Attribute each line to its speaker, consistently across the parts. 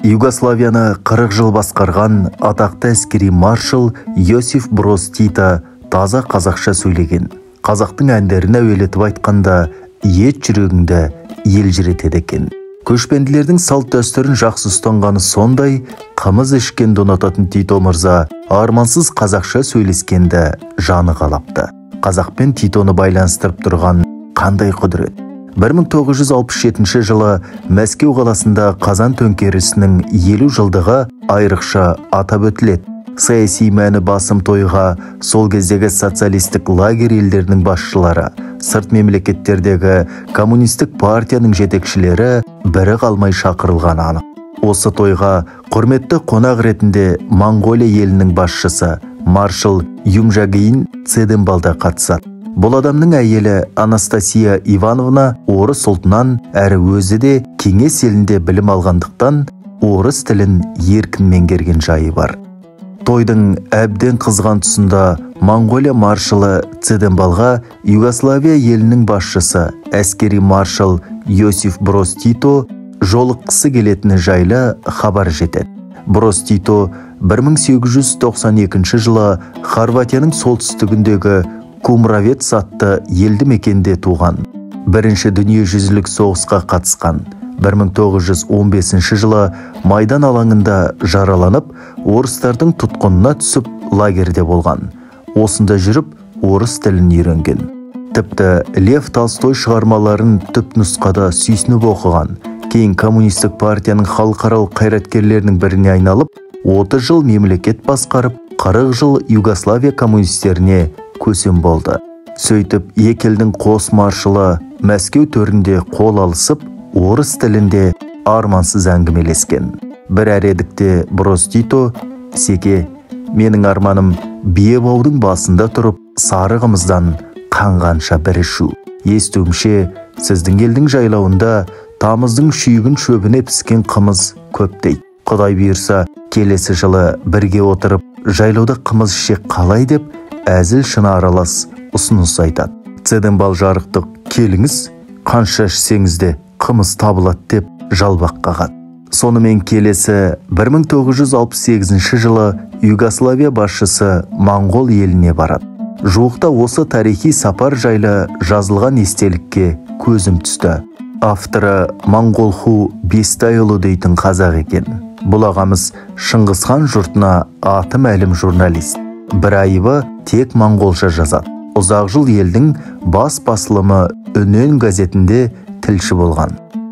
Speaker 1: Югославияны 40 жыл басқарған атақты әскери маршал Йосиф Броз Тито таза қазақша сөйлеген. Қазақтың әндерін әуелетіп айтқанда ет жүрегіңді елжіретеді екен. Көшпенділердің салт дәстүрін жақсы ұстанғаны сондай, қымыз ішкенді ұнататын Тито мырза армансыз қазақша сөйлескенді жаны қалапты. Қазақ пен Титоны байланыстырып тұрған қандай құдірет? 1967 жылы Мәскеу қаласында Қазан төңкерісінің 50 жылдығы айрықша атап өтіледі. Саяси мәні басым тойға сол кездегі социалистік лагерь елдерінің басшылары, сырт мемлекеттердегі коммунистік партияның жетекшілері бірі қалмай шақырылғаны анық. Осы тойға құрметті қонақ ретінде Моңғолия елінің басшысы маршал Юмжагейн Цеденбал да қатысады. Бұл адамның әйелі Анастасия Ивановна орыс ұлтынан, әрі өзі де кеңес елінде білім алғандықтан орыс тілін еркін меңгерген жайы бар. Тойдың әбден қызған тұсында Моңғолия маршалы Цеденбалға Югославия елінің басшысы әскери маршал Йосиф Броз Тито жолыққысы келетіні жайлы хабар жетеді. Броз Тито 1892 жылы Хорватияның солтүстігіндегі Кумравец атты елді мекенде туған. Бірінші дүниежүзілік соғысқа қатысқан. 1915 жылы майдан алаңында жараланып, орыстардың тұтқынына түсіп лагерде болған. Осында жүріп орыс тілін үйренген. Тіпті Лев Толстой шығармаларын түп нұсқада сүйсініп оқыған. Кейін коммунистік партияның халықаралық қайраткерлерінің біріне айналып, 30 жыл мемлекет басқарып, 40 жыл Югославия коммунистеріне көсем болды. Сөйтіп, екі елдің қос маршалы Мәскеу төрінде қол алысып, орыс тілінде армансыз әңгімелескен. Бір әредікте Броз Тито: "Секе, менің арманым биебаудың басында тұрып, сары қымыздан қанғанша бір ішу. Естуімше, сіздің елдің жайлауында тамыздың шүйгін шөбіне піскен қымыз көп дейді. Құдай бұйырса, келесі жылы бірге отырып, жайлауда қымыз ішсек қалай?" деп әзіл шыны аралас ұсыныс айтады. Цеденбал жарықтық: "Келіңіз, қанша ішсеңіз де қымыз табылады" деп жалбақ қағады. Сонымен келесі 1968 жылы Югославия басшысы Моңғол еліне барады. Жуықта осы тарихи сапар жайлы жазылған естелікке көзім түсті. Авторы Моңғолху Бестайұлы дейтін қазақ екен. Бұл ағамыз Шыңғысхан жұртына аты мәлім журналист. Бір айыбы тек моңғолша жазады. Ұзақ жыл елдің бас басылымы Үнен газетінде тілші болған.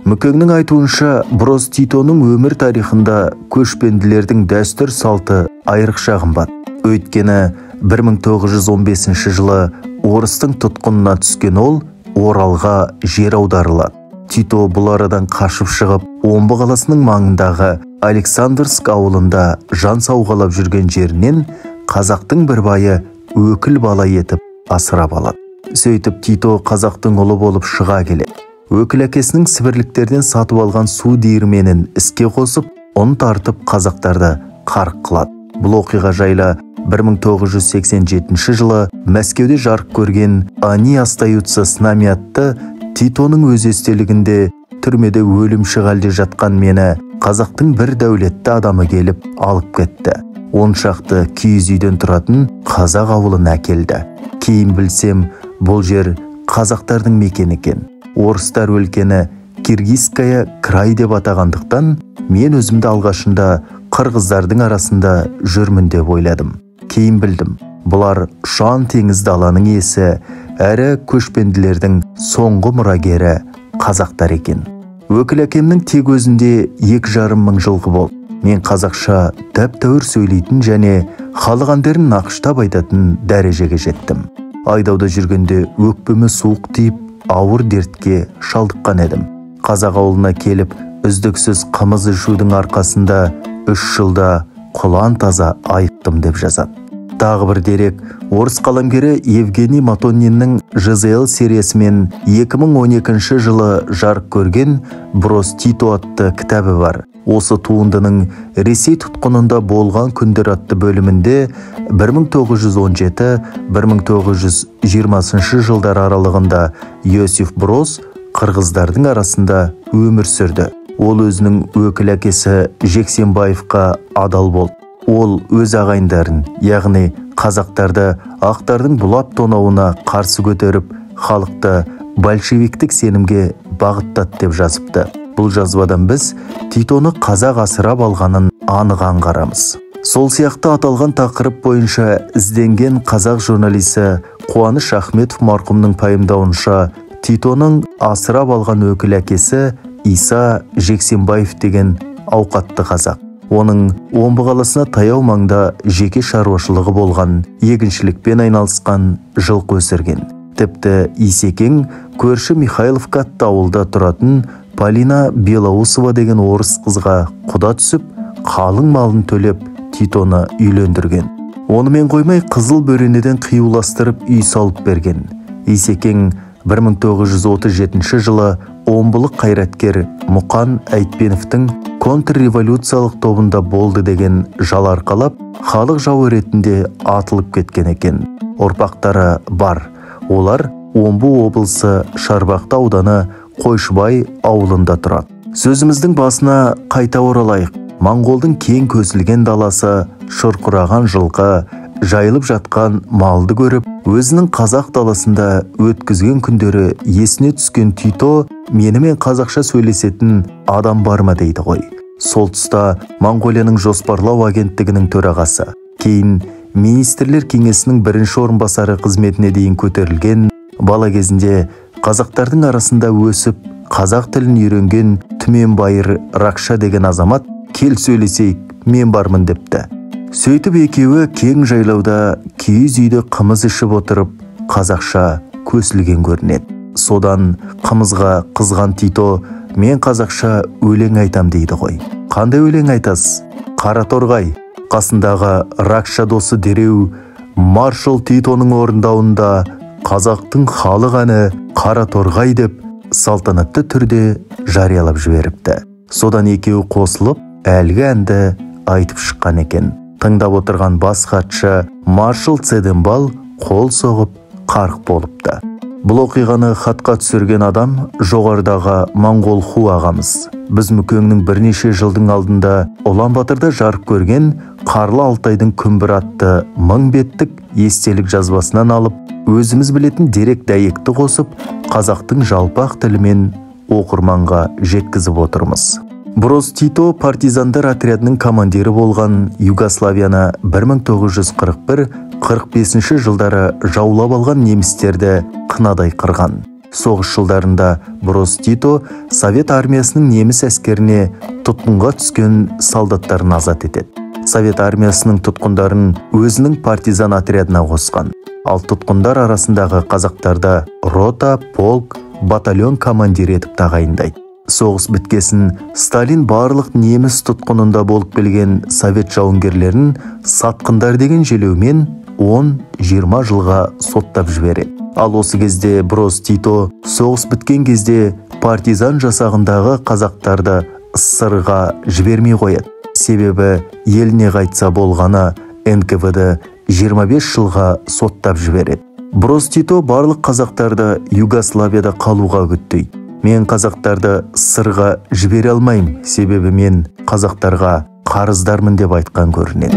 Speaker 1: Мүкеңнің айтуынша, Броз Титоның өмір тарихында көшпенділердің дәстүр салты айрықша қымбат. Өйткені 1915 жылы орыстың тұтқынына түскен ол Оралға жер аударылады. Тито бұл арадан қашып шығып, Омбы қаласының маңындағы Александрск ауылында жан сауғалап жүрген жерінен қазақтың бір байы өкіл бала етіп асырап алады. Сөйтіп Тито қазақтың ұлы болып шыға келеді. Өкіл әкесінің сібірліктерден сатып алған су диірменін іске қосып, ұн тартып қазақтарды қарық қылады. Бұл оқиға жайлы 1987 жылы Мәскеуде жарық көрген «Они остаются с нами» атты Титоның өз естелігінде түрмеде өлімші халде жатқан мені қазақтың бір дәулетті адамы келіп алып кетті. Он шақты киіз үйден тұратын қазақ ауылына әкелді. Кейін білсем, бұл жер қазақтардың мекені екен. Орыстар өлкені Киргизская край деп атағандықтан, мен өзімді алғашында қырғыздардың арасында жүрмін деп ойладым. Кейін білдім, бұлар ұшан теңіз даланың иесі, әрі көшпенділердің соңғы мұрагері қазақтар екен. Өкіл әкемнің тек өзінде 2,5 мың жылқы болды. Мен қазақша тәп-тәуір сөйлейтін және халық әндерін нақыштап айтатын дәрежеге жеттім. Айдауда жүргенде өкпеме суық тиіп, ауыр дертке шалдыққан едім. Қазақ ауылына келіп, үздіксіз қымыз ішудің арқасында 3 жылда құлан таза айықтым деп жазады. Тағы бір дерек, орыс қаламгері Евгений Матониннің ЖЗЛ сериясымен 2012 жылы жарық көрген Броз Тито атты кітабы бар. Осы туындының Ресей тұтқынында болған күндер атты бөлімінде 1917-1920 жылдар аралығында Йосиф Броз қырғыздардың арасында өмір сүрді. Ол өзінің өкіл әкесі Жексенбаевқа адал болды. Ол өз ағайындарын, яғни қазақтарды ақтардың бұлап тонауына қарсы көтеріп, халықты большевиктік сенімге бағыттады деп жазыпты. Бұл жазбадан біз Титоны қазақ асырап алғанын анық аңғарамыз. Сол сияқты аталған тақырып бойынша ізденген қазақ журналисі Қуаныш Ахметов марқұмның пайымдауынша, Титоның асырап алған өкіл әкесі Иса Жексенбаев деген ауқатты қазақ. Оның Омбы қаласына таяу маңда жеке шаруашылығы болған, егіншілікпен айналысқан, жылқы өсірген. Тіпті Исекең көрші Михайловка атты ауылда тұратын Полина Белоусова деген орыс қызға құда түсіп, қалың малын төлеп Титоны үйлендірген. Онымен қоймай қызыл бөренеден қиюластырып үй салып берген. Исекең 1937 жылы омбылық қайраткер Мұқан Әйтпеновтің контрреволюциялық тобында болды деген жал арқалап, халық жауы ретінде атылып кеткен екен. Ұрпақтары бар. Олар Омбы облысы Шарбақты ауданы Қойшыбай ауылында тұрады. Сөзіміздің басына қайта оралайық. Моңғолдың кең көсілген даласы, шұрқыраған жылқы, жайылып жатқан малды көріп, өзінің қазақ даласында өткізген күндері есіне түскен Тито менімен қазақша сөйлесетін адам бар ма дейді ғой. Сол тұста Моңғолияның жоспарлау агенттігінің төрағасы, кейін Министрлер кеңесінің бірінші орынбасары қызметіне дейін көтерілген, бала кезінде қазақтардың арасында өсіп, қазақ тілін үйренген Түменбайыр Ракша деген азамат кел сөйлесейік, мен бармын депті. Сөйтіп екеуі кең жайлауда киіз үйде қымыз ішіп отырып, қазақша көсілген көрінеді. Содан қымызға қызған Тито, мен қазақша өлең айтам дейді ғой. Қандай өлең айтасыз? Қара торғай. Қасындағы Ракша досы дереу маршал Титоның орындауында қазақтың халық әні Қара торғай деп салтанатты түрде жариялап жіберіпті. Содан екеуі қосылып, әлгі әнді айтып шыққан екен. Тыңдап отырған бас хатшы маршал Цеденбал қол соғып қарқ болыпты. Бұл оқиғаны хатқа түсірген адам жоғарыдағы Моңғол Ху ағамыз. Біз Мүкеңнің бірнеше жылдың алдында Ұланбатырда жарық көрген Қарлы Алтайдың күмбір атты 1000 беттік естелік жазбасынан алып, өзіміз білетін дерек дәйекті қосып, қазақтың жалпақ тілімен оқырманға жеткізіп отырмыз. Броз Тито партизандар отрядының командирі болған Югославияны 1941-45 жылдары жаулап алған немістерді қынадай қырған. Соғыс жылдарында Броз Тито Совет армиясының неміс әскеріне тұтқынға түскен солдаттарын азат етеді. Совет армиясының тұтқындарын өзінің партизан отрядына қосқан. Ал тұтқындар арасындағы қазақтарды рота, полк, батальон командирі етіп тағайындайды. Соғыс біткесін Сталин барлық неміс тұтқынында болып келген совет жауынгерлерін сатқындар деген желеумен 10-20 жылға соттап жібереді. Ал осы кезде Броз Тито соғыс біткен кезде партизан жасағындағы қазақтарды СССР-ға жібермей қояды. Себебі еліне қайтса болғаны НКВД 25 жылға соттап жібереді. Броз Тито барлық қазақтарды Югославияда қалуға үгіттейді. Мен қазақтарды СССР-ға жібере алмаймын, себебі мен қазақтарға қарыздармын деп айтқан көрінеді.